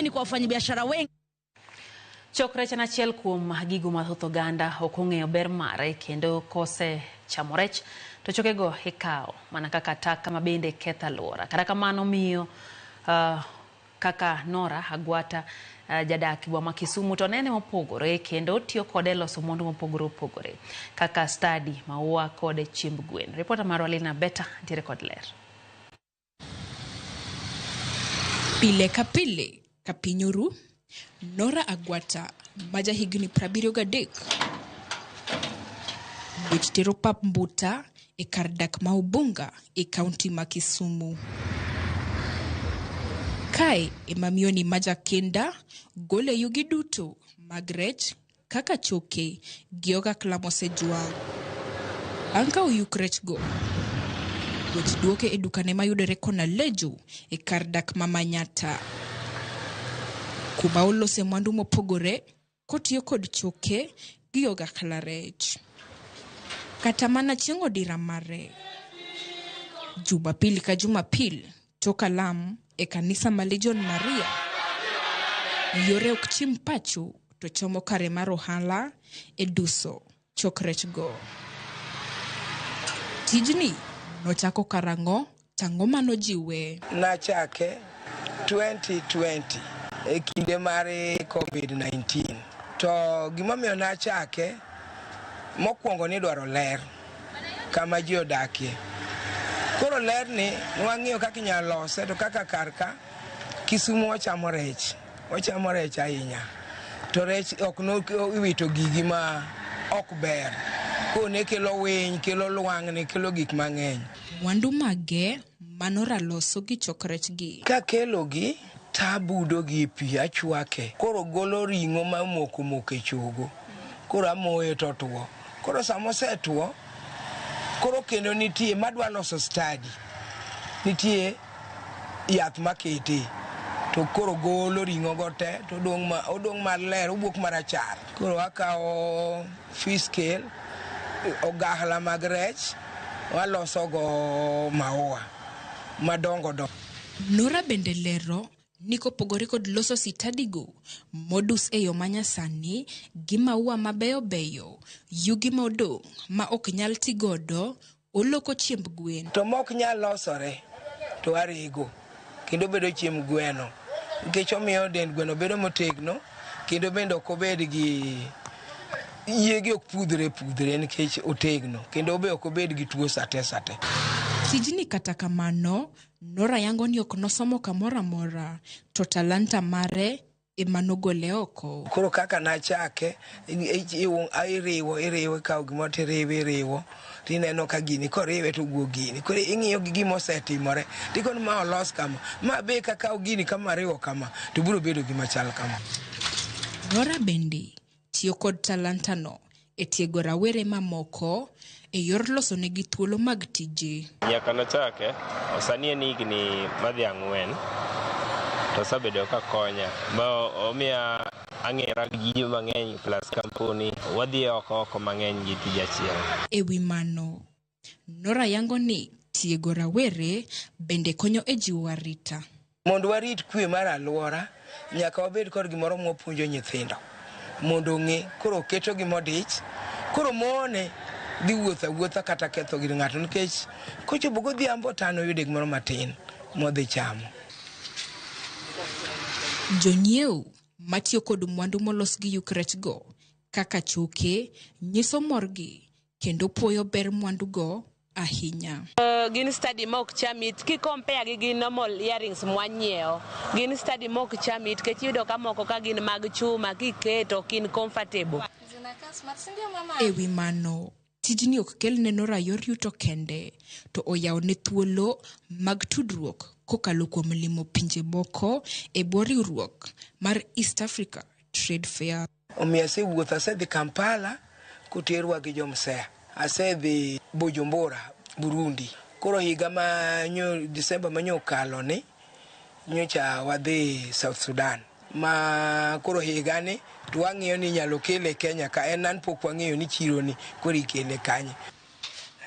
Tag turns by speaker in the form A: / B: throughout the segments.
A: Ni kwa wafanyabiashara wengi.
B: Chok rech en achiel kuom gigo ma thoth oganda ok ong'eyo ber mare kendo kose chamo rech to chokego ikawo mana kaka taka ma bende ketho alwora. Kata kamano miyo kaka Nora Agwata jadak e boma ma Kisumu to nene mopogore kendo otiyo kode e loso mwandu mopogore opogore kaka stadi, maua kod chiemb gwen. Ripota marwa Lina Beta ntiere kod ler.
C: Pile ka pile ka piny oru, Nora Agwata ma jahigni 73 ng'wech tero pap mbuta e kar dak ma Ubunga e kaunti ma Kisumu. Kae ema miyo ni ma jakinda gole yugi duto mag rech kaka choke gi ogakla mosejwang'. Bang' ka oyuk rechgo, ng'wech duoke e dukane mayudore kona Lejo e kar dak ma Manyatta, kuma olose mwandu mopogore kotiyo kod choke gi ogakla rech. Kata mana chieng' odira mare. Jumapil ka Jumapil tok alam e kanisa ma Legion Maria, yore ok chim pacho to chomo kare mar ohala e duso chok rech go. Tijni nochako karang'o tang'o manojiwe?
D: Nachake 2020 e kinde mar COVID-19. To gimomiyo nachake, mokwongo nidwaro ler kama ji odakie. Koro ler ni nwang'iyo kaka inyalo lose to kaka kar ka Kisumu wachamo rech, wachamo rech ahinya. To rech ok no iwito gigi ma ok ber. Koro ne kelo winy, kelo lwang'ni, kelo gik mang'eny.
C: Mwandu mage manora loso gi chok rech gi?
D: Kakelogi tabudo gi e pi achwake. Koro golo ring'o ma omoko moko e chogo. Koro amoye to otuo. Koro sama osetuo, koro kendo nitie madwa loso stadi. Nitie yath makete to koro golo ring'o go te to odong' maler, owuok marachar. Koro akawo fish scale, ogahla mag rech, waloso go maua madongo dongo.
C: Nora bende lero ni kopogore kod loso sitadigo modus e yo manyasani gi maua mabeyo beyo, yugi modong' ma ok nyal ti godo oloko chiemb gwen.
D: To mok nyal losore to arego kendo bedo chiemb gweno nikech omiyo dend gweno bedo motegno kendo bende ok obed gi yiegi ok pudhre pudhre nikech otegno kendo be ok obed gi tuo sate sate.
C: Tijni kata kamano, Nora yango ni ok nosomo kamoro amora to talanta mare ema nogole oko.
D: Koro kaka nachake, iriwo iriwo, ikawo gimoro tiriwo iriwo, tineno ka gini koriwe to owuok gini. Koro ing'iyo gi gima osetimore, tikoni ma olos kama, ma be kakawo gini kama ariwo kama, to biro bedo gima chal kama.
C: Nora bende tiyo kod talanta no e tiego rawere mamoko e yor loso negi thuolo mag tije.
E: Nyaka nachake, sani en higni madhi 4, to osebedo ka konya. Ma omiya ang'era gi ji mang'eny plus kampuni, wadhi oko oko mang'eny gi tij achiel.
C: E wi mano, Nora yango ni tiego rawere bende konyo e jiwo arita.
D: Mondo warit kwe mar alwora, nyaka wabed kod gimoro mwapuonjo nyithindo mondo ong'e. Koro ketogi modich, koro mone dhi wuotho awuotha kata ketho gir ng'ato nikech kochopo godhiambo to an oyude gimoro matin modhi chamo.
C: Jonyiewo matiyo kod mwandu molos gi yuk rech go kaka choke nyiso morgi kendo puoyo ber mwandugo ahinya.
F: Gin stadi ma ok cham it ki compare gi gi normal earrings mwanyiewo, gin stadi ma ok cham it nikech iyudo ka moko ka gin mag chuma kiketo ok in comfortable.
C: E wi mano, tijni ok kel ne Nora yor yuto kende, to oyawone thuolo mag tudruok kokalo kuom limo pinje moko e bwo riwruok mar East Africa Trade Fair.
D: Omiyo asewuotho, asedhi Kampala koterwa gi jomsea, asedhi Bujumbura, Burundi. Koro higa ma nyo Disemba manyo okalo ni nyocha wadhi South Sudan. Ma koro higa ni to wang'iyo ni inyalo kele Kenya ka en an pok wang'eyo ni chiro ni koro ikele kanye.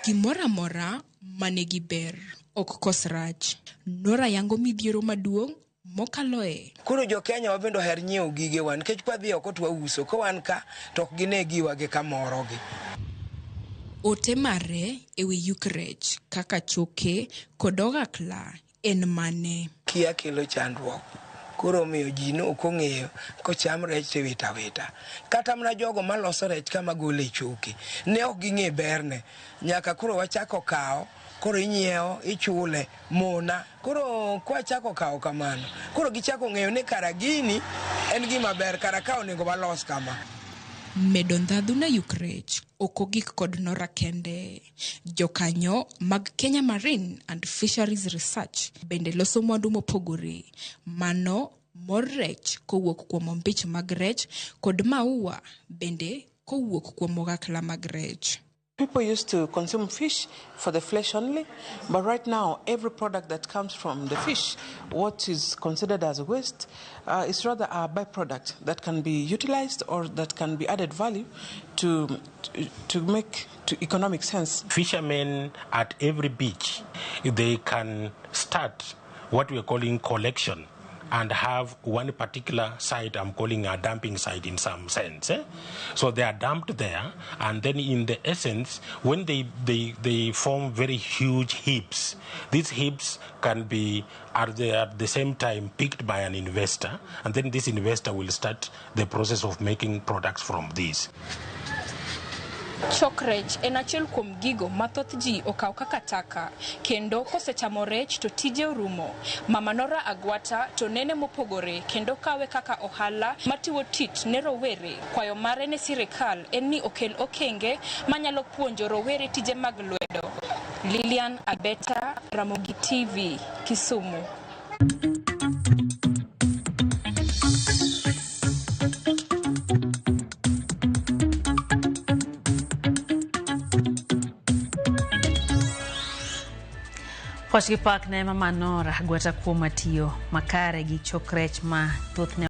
C: Gimoro amora manigi ber ok kos rach. Nora yango midhiero maduong' mokaloe.
D: Koro jo Kenya wa bende oher nyiewo gigewa nikech kwadhi oko to wauso, ka wan ka to ok gine giwa gi kamorogi.
C: Ote mare ewi yuk rech kaka choke kod ogakla en mane?
D: Kia kelo chandruok. Koro omiyo ji ne ok ong'eyo kocham rech to iwito awita. Kata mana jogo maloso rech kama gole choke ne ok ging'e berne. Nyaka koro wachako kawo, koro inyiewo, ichule, mona. Koro kwachako kawo kamano, koro gichako ng'eyo ni kara gini en gima ber, kara ka onego walos kama.
C: Medo ndhadhu ne yuk rech ok ogik kod Nora kende. Jokanyo mag Kenya Marine and Fisheries Research bende loso mwandu mopogore. Mano mor rech kowuok kuom ombich mag rech kod maua bende kowuok kuom ogakla mag rech.
A: People used to consume fish for the flesh only, but right now every product that comes from the fish, what is considered as waste, is rather a byproduct that can be utilized or that can be added value to make to economic sense.
G: Fishermen at every beach, they can start what we are calling collection and have one particular site I'm calling a dumping site in some sense. So they are dumped there, and then in the essence, when they form very huge heaps, these heaps can be at the same time picked by an investor, and then this investor will start the process of making products from this.
C: Chok rech en achiel kuom gigo ma thoth ji okaw kaka taka, kendo kosechamo rech to tije orumo. Mama Nora Agwata to nene mopogore kendo kawe kaka ohala matiwo tich ne rowere. Kwayo mare ne sirikal en ni okel okenge manyalo puonjo rowere tije mag lwedo. Lilian Abeta, Ramogi TV, Kisumu.
B: Puoch gi pak ne Mama Nora Agwata kuom tiyo makare gi chok rech ma thothne